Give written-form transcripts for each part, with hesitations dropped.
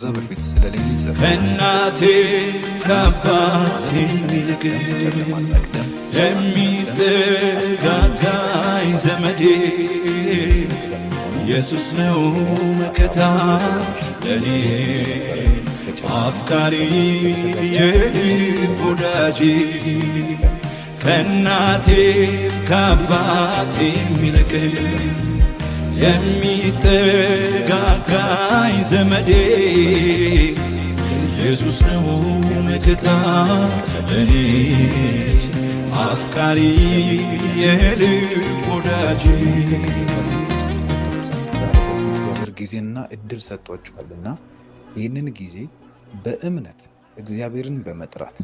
ከዛ በፊት ስለ ሌሊት ጸሎት ከእናቴ ከአባቴ ይልቅ ጨለማን መቅደም የሚጠጋጋኝ ዘመዴ ኢየሱስ ነው መከታ ለኔ፣ አፍቃሪ የልብ ወዳጄ። ከእናቴ ከአባቴ ይልቅ የሚጠጋጋኝ ዘመዴ ኢየሱስ ነው መከታ ለኔ፣ አፍቃሪ የልብ ወዳጄ። ዛሬ በዚህ እግዚአብሔር ጊዜና እድል ሰጥቷችኋልና ይህንን ጊዜ በእምነት እግዚአብሔርን በመጥራት፣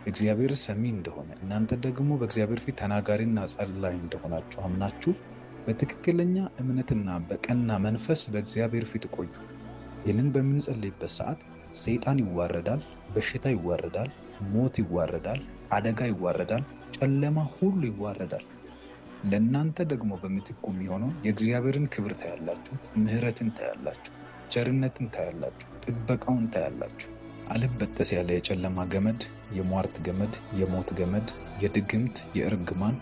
እግዚአብሔር ሰሚ እንደሆነ፣ እናንተ ደግሞ በእግዚአብሔር ፊት ተናጋሪና ጸላይ እንደሆናችሁ አምናችሁ በትክክለኛ እምነትና በቀና መንፈስ በእግዚአብሔር ፊት ቆዩ። ይህንን በምንጸልይበት ሰዓት ሰይጣን ይዋረዳል፣ በሽታ ይዋረዳል፣ ሞት ይዋረዳል፣ አደጋ ይዋረዳል፣ ጨለማ ሁሉ ይዋረዳል። ለእናንተ ደግሞ በምትኩ የሚሆነው የእግዚአብሔርን ክብር ታያላችሁ፣ ምሕረትን ታያላችሁ፣ ቸርነትን ታያላችሁ፣ ጥበቃውን ታያላችሁ። አልበጠስ ያለ የጨለማ ገመድ፣ የሟርት ገመድ፣ የሞት ገመድ፣ የድግምት፣ የእርግማን፣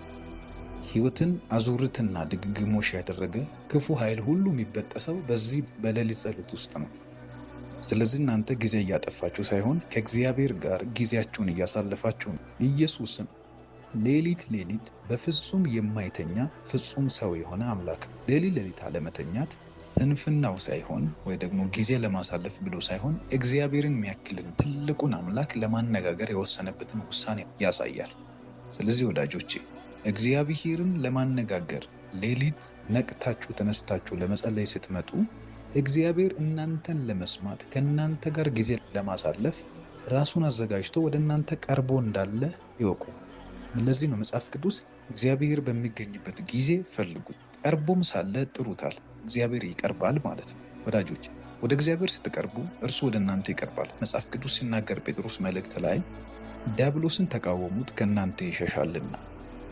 ህይወትን አዙሪትና ድግግሞሽ ያደረገ ክፉ ኃይል ሁሉ የሚበጠሰው በዚህ በሌሊት ጸሎት ውስጥ ነው። ስለዚህ እናንተ ጊዜ እያጠፋችሁ ሳይሆን ከእግዚአብሔር ጋር ጊዜያችሁን እያሳለፋችሁ ነው። ኢየሱስም ሌሊት ሌሊት በፍጹም የማይተኛ ፍጹም ሰው የሆነ አምላክ ነው። ሌሊት ሌሊት አለመተኛት ስንፍናው ሳይሆን ወይ ደግሞ ጊዜ ለማሳለፍ ብሎ ሳይሆን እግዚአብሔርን የሚያክልን ትልቁን አምላክ ለማነጋገር የወሰነበትን ውሳኔ ያሳያል። ስለዚህ ወዳጆቼ፣ እግዚአብሔርን ለማነጋገር ሌሊት ነቅታችሁ ተነስታችሁ ለመጸለይ ስትመጡ እግዚአብሔር እናንተን ለመስማት፣ ከእናንተ ጋር ጊዜ ለማሳለፍ ራሱን አዘጋጅቶ ወደ እናንተ ቀርቦ እንዳለ ይወቁ። ለዚህ ነው መጽሐፍ ቅዱስ እግዚአብሔር በሚገኝበት ጊዜ ፈልጉት፣ ቀርቦም ሳለ ጥሩታል። እግዚአብሔር ይቀርባል ማለት ነው። ወዳጆች፣ ወደ እግዚአብሔር ስትቀርቡ እርሱ ወደ እናንተ ይቀርባል። መጽሐፍ ቅዱስ ሲናገር ጴጥሮስ መልእክት ላይ ዲያብሎስን ተቃወሙት ከእናንተ ይሸሻልና፣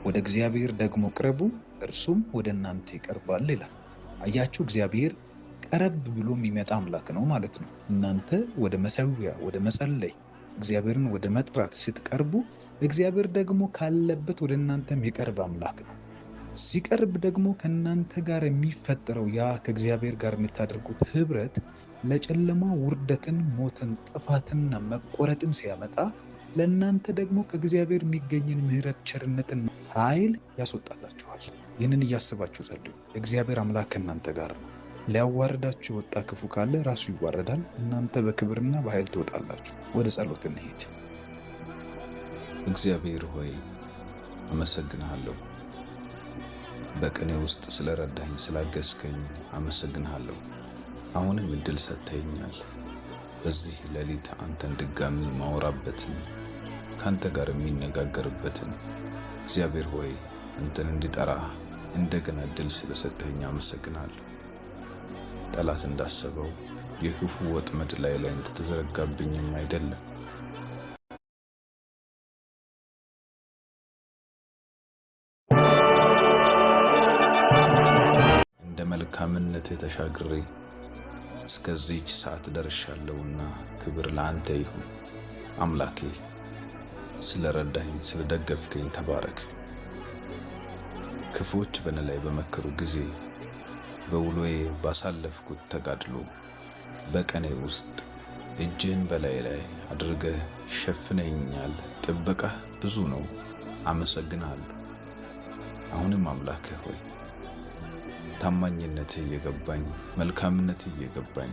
ወደ እግዚአብሔር ደግሞ ቅረቡ እርሱም ወደ እናንተ ይቀርባል ይላል። አያችሁ፣ እግዚአብሔር ቀረብ ብሎ የሚመጣ አምላክ ነው ማለት ነው። እናንተ ወደ መሰዊያ፣ ወደ መጸለይ፣ እግዚአብሔርን ወደ መጥራት ስትቀርቡ እግዚአብሔር ደግሞ ካለበት ወደ እናንተ የሚቀርብ አምላክ ነው። ሲቀርብ ደግሞ ከእናንተ ጋር የሚፈጠረው ያ ከእግዚአብሔር ጋር የምታደርጉት ህብረት ለጨለማ ውርደትን፣ ሞትን፣ ጥፋትና መቆረጥን ሲያመጣ ለእናንተ ደግሞ ከእግዚአብሔር የሚገኝን ምሕረት፣ ቸርነትን፣ ኃይል ያስወጣላችኋል። ይህንን እያስባችሁ ጸልዩ። እግዚአብሔር አምላክ ከእናንተ ጋር ነው። ሊያዋርዳችሁ የወጣ ክፉ ካለ ራሱ ይዋረዳል። እናንተ በክብርና በኃይል ትወጣላችሁ። ወደ ጸሎት እንሄድ። እግዚአብሔር ሆይ፣ አመሰግንሃለሁ። በቅኔ ውስጥ ስለረዳኝ፣ ስላገዝከኝ አመሰግንሃለሁ። አሁንም እድል ሰጥተኸኛል። በዚህ ሌሊት አንተን ድጋሚ ማወራበትን፣ ከአንተ ጋር የሚነጋገርበትን፣ እግዚአብሔር ሆይ፣ አንተን እንዲጠራ እንደገና እድል ስለሰጠኸኝ አመሰግናለሁ። ጠላት እንዳሰበው የክፉ ወጥመድ ላይ ላይ እንደተዘረጋብኝም አይደለም። እንደ መልካምነትህ ተሻግሬ እስከዚህች ሰዓት ደርሻለሁና ክብር ለአንተ ይሁን። አምላኬ፣ ስለረዳኝ፣ ስለደገፍከኝ ተባረክ። ክፉዎች በእኔ ላይ በመከሩ ጊዜ፣ በውሎዬ ባሳለፍኩት ተጋድሎ በቀኔ ውስጥ እጅህን በላይ ላይ አድርገህ ሸፍነኛል። ጥበቃህ ብዙ ነው፣ አመሰግንሃለሁ። አሁንም አምላክህ ሆይ፣ ታማኝነትህ እየገባኝ፣ መልካምነትህ እየገባኝ፣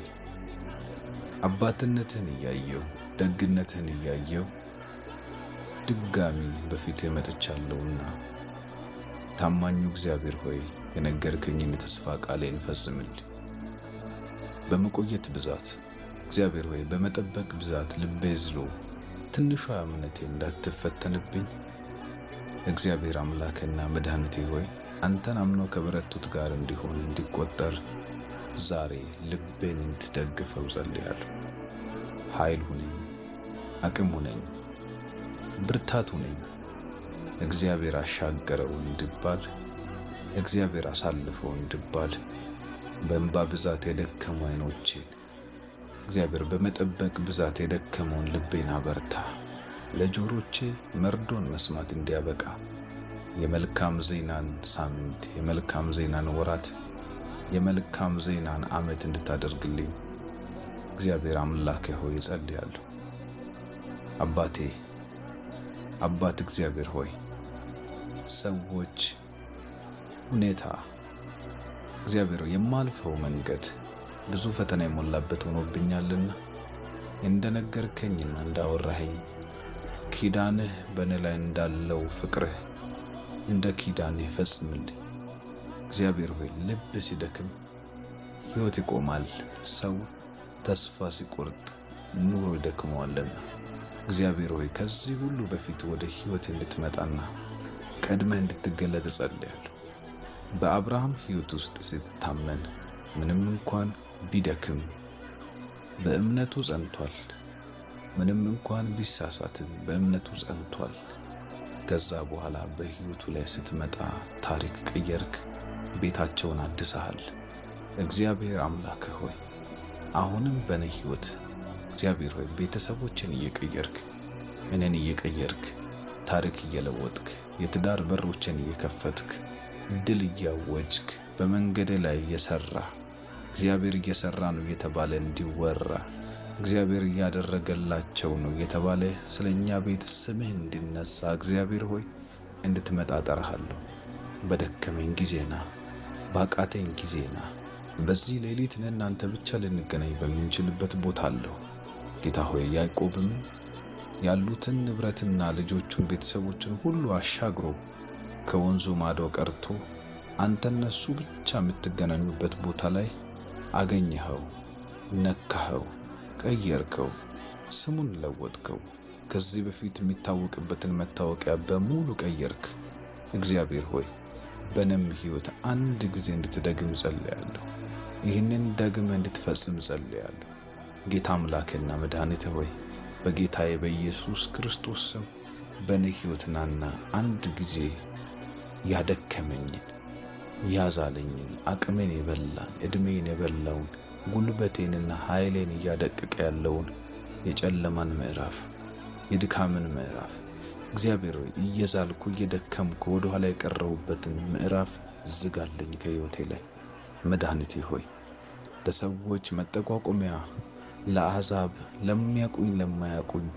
አባትነትህን እያየሁ፣ ደግነትህን እያየሁ ድጋሚ በፊትህ መጥቻለሁና ታማኙ እግዚአብሔር ሆይ፣ የነገርከኝን የተስፋ ቃሌን ፈጽምልኝ። በመቆየት ብዛት፣ እግዚአብሔር ሆይ፣ በመጠበቅ ብዛት ልቤ ዝሎ ትንሿ እምነቴ እንዳትፈተንብኝ፣ እግዚአብሔር አምላክና መድኃኒቴ ሆይ፣ አንተን አምኖ ከበረቱት ጋር እንዲሆን እንዲቆጠር ዛሬ ልቤን እንድትደግፈው ጸልያለሁ። ኃይል ሁነኝ፣ አቅም ሁነኝ፣ ብርታት ሁነኝ። እግዚአብሔር አሻገረው እንድባል፣ እግዚአብሔር አሳልፈው እንድባል፣ በእንባ ብዛት የደከሙ ዓይኖቼን እግዚአብሔር በመጠበቅ ብዛት የደከመውን ልቤን አበርታ። ለጆሮቼ መርዶን መስማት እንዲያበቃ የመልካም ዜናን ሳምንት፣ የመልካም ዜናን ወራት፣ የመልካም ዜናን ዓመት እንድታደርግልኝ እግዚአብሔር አምላኬ ሆይ እጸልያለሁ። አባቴ አባት እግዚአብሔር ሆይ ሰዎች፣ ሁኔታ እግዚአብሔር የማልፈው መንገድ ብዙ ፈተና የሞላበት ሆኖብኛልና እንደነገርከኝና እንዳወራኸኝ ኪዳንህ በእኔ ላይ እንዳለው ፍቅርህ እንደ ኪዳንህ ፈጽምልኝ። እግዚአብሔር ሆይ ልብ ሲደክም ሕይወት ይቆማል። ሰው ተስፋ ሲቆርጥ ኑሮ ይደክመዋልና እግዚአብሔር ሆይ ከዚህ ሁሉ በፊት ወደ ሕይወት እንድትመጣና ቀድመህ እንድትገለጥ እጸልያለሁ። በአብርሃም ሕይወት ውስጥ ስትታመን ምንም እንኳን ቢደክም በእምነቱ ጸንቷል። ምንም እንኳን ቢሳሳትም በእምነቱ ጸንቷል። ከዛ በኋላ በሕይወቱ ላይ ስትመጣ ታሪክ ቀየርክ፣ ቤታቸውን አድሰሃል። እግዚአብሔር አምላክህ ሆይ አሁንም በእኔ ሕይወት እግዚአብሔር ሆይ ቤተሰቦችን እየቀየርክ እኔን እየቀየርክ ታሪክ እየለወጥክ የትዳር በሮችን እየከፈትክ ድል እያወጅክ በመንገድ ላይ እየሰራ እግዚአብሔር እየሰራ ነው እየተባለ እንዲወራ እግዚአብሔር እያደረገላቸው ነው እየተባለ ስለኛ ቤት ስምህ እንዲነሳ እግዚአብሔር ሆይ እንድትመጣ ጠራሃለሁ። በደከመኝ ጊዜና ባቃተኝ ጊዜና በዚህ ሌሊት እኔ እናንተ ብቻ ልንገናኝ በምንችልበት ቦታ አለሁ። ጌታ ሆይ ያዕቆብም ያሉትን ንብረትና ልጆቹን ቤተሰቦችን ሁሉ አሻግሮ ከወንዙ ማዶ ቀርቶ አንተ እነሱ ብቻ የምትገናኙበት ቦታ ላይ አገኘኸው፣ ነካኸው፣ ቀየርከው፣ ስሙን ለወጥከው። ከዚህ በፊት የሚታወቅበትን መታወቂያ በሙሉ ቀየርክ። እግዚአብሔር ሆይ በነም ሕይወት አንድ ጊዜ እንድትደግም ጸልያለሁ። ይህንን ደግመ እንድትፈጽም ጸልያለሁ። ጌታ አምላክና መድኃኒቴ ሆይ በጌታዬ በኢየሱስ ክርስቶስ ስም በእኔ ሕይወት ናና አንድ ጊዜ ያደከመኝን ያዛለኝን አቅሜን የበላን ዕድሜን የበላውን ጉልበቴንና ኃይሌን እያደቀቀ ያለውን የጨለማን ምዕራፍ የድካምን ምዕራፍ እግዚአብሔር ሆይ እየዛልኩ እየደከምኩ ወደኋላ የቀረሁበትን ምዕራፍ ዝጋለኝ ከሕይወቴ ላይ። መድኃኒቴ ሆይ ለሰዎች መጠቋቆሚያ፣ ለአሕዛብ ለሚያውቁኝ ለማያውቁኝ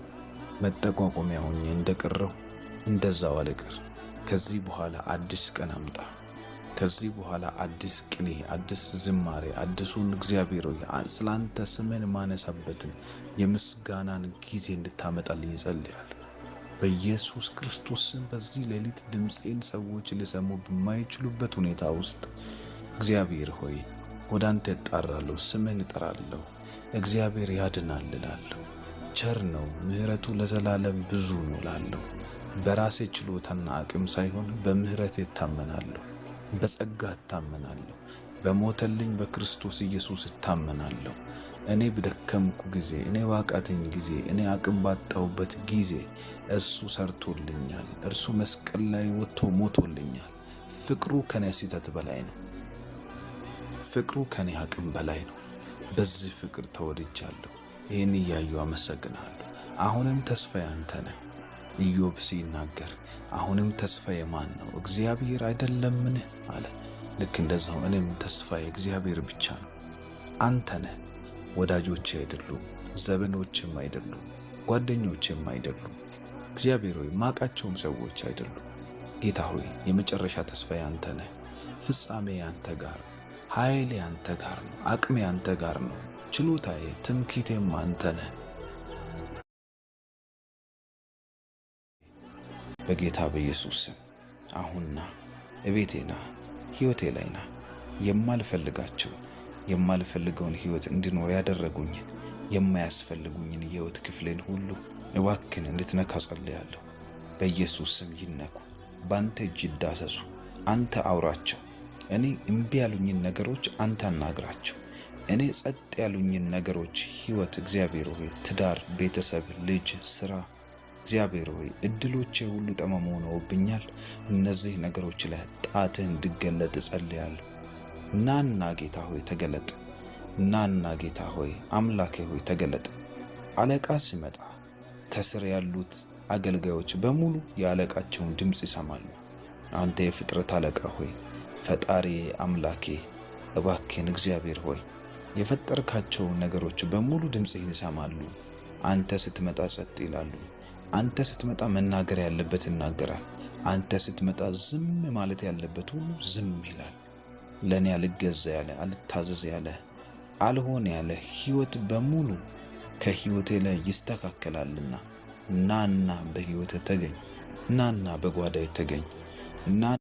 መጠቋቆሚያ ሆኜ እንደቀረሁ እንደዛው አልቅር። ከዚህ በኋላ አዲስ ቀን አምጣ። ከዚህ በኋላ አዲስ ቅኔ፣ አዲስ ዝማሬ፣ አዲሱን እግዚአብሔር ሆይ ስላንተ ስምን ማነሳበትን የምስጋናን ጊዜ እንድታመጣልኝ እጸልያለሁ። በኢየሱስ ክርስቶስ ስም በዚህ ሌሊት ድምፄን ሰዎች ሊሰሙ በማይችሉበት ሁኔታ ውስጥ እግዚአብሔር ሆይ ወደ አንተ እጣራለሁ፣ ስምህን እጠራለሁ። እግዚአብሔር ያድናል እላለሁ። ቸር ነው፣ ምሕረቱ ለዘላለም ብዙ ነው እላለሁ። በራሴ ችሎታና አቅም ሳይሆን በምሕረት እታመናለሁ፣ በጸጋ እታመናለሁ፣ በሞተልኝ በክርስቶስ ኢየሱስ እታመናለሁ። እኔ በደከምኩ ጊዜ፣ እኔ ባቃተኝ ጊዜ፣ እኔ አቅም ባጣሁበት ጊዜ እርሱ ሰርቶልኛል። እርሱ መስቀል ላይ ወጥቶ ሞቶልኛል። ፍቅሩ ከኔ ስህተት በላይ ነው። ፍቅሩ ከኔ አቅም በላይ ነው። በዚህ ፍቅር ተወድጃለሁ። ይህን እያዩ አመሰግንሃለሁ። አሁንም ተስፋ ያንተ ነህ። ኢዮብ ሲናገር አሁንም ተስፋ የማን ነው? እግዚአብሔር አይደለምን? አለ። ልክ እንደዛው እኔም ተስፋዬ እግዚአብሔር ብቻ ነው። አንተ ነህ። ወዳጆቼ አይደሉም፣ ዘመዶቼም አይደሉም፣ ጓደኞቼም አይደሉም። እግዚአብሔር ሆይ ማቃቸውም ሰዎች አይደሉም። ጌታ ሆይ የመጨረሻ ተስፋዬ አንተ ነህ። ፍጻሜ አንተ ጋር፣ ኃይሌ አንተ ጋር ነው። አቅሜ አንተ ጋር ነው። ችሎታዬ፣ ትምክህቴም አንተ ነህ። በጌታ በኢየሱስ ስም አሁንና እቤቴና ሕይወቴ ላይና የማልፈልጋቸውን የማልፈልገውን ሕይወት እንድኖር ያደረጉኝን የማያስፈልጉኝን የሕይወት ክፍሌን ሁሉ እባክን እንድትነካ ጸልያለሁ። በኢየሱስ ስም ይነኩ፣ በአንተ እጅ ይዳሰሱ። አንተ አውራቸው። እኔ እምቢ ያሉኝን ነገሮች አንተ አናግራቸው። እኔ ጸጥ ያሉኝን ነገሮች ሕይወት፣ እግዚአብሔር ሆይ ትዳር፣ ቤተሰብ፣ ልጅ፣ ስራ፣ እግዚአብሔር ሆይ እድሎቼ ሁሉ ጠማማ ሆነውብኛል። እነዚህ ነገሮች ላይ ጣትህ እንድገለጥ እጸልያለሁ። ናና ጌታ ሆይ ተገለጥ። ናና ጌታ ሆይ አምላኬ ሆይ ተገለጥ። አለቃ ሲመጣ ከስር ያሉት አገልጋዮች በሙሉ የአለቃቸውን ድምፅ ይሰማሉ። አንተ የፍጥረት አለቃ ሆይ ፈጣሪ አምላኬ እባክህን እግዚአብሔር ሆይ የፈጠርካቸው ነገሮች በሙሉ ድምፅህን ይሰማሉ። አንተ ስትመጣ ጸጥ ይላሉ። አንተ ስትመጣ መናገር ያለበት ይናገራል። አንተ ስትመጣ ዝም ማለት ያለበት ሁሉ ዝም ይላል። ለእኔ አልገዛ ያለ፣ አልታዘዝ ያለ፣ አልሆን ያለ ህይወት በሙሉ ከህይወቴ ላይ ይስተካከላልና ናና በህይወቴ ተገኝ፣ ናና በጓዳዬ ተገኝ፣ ናና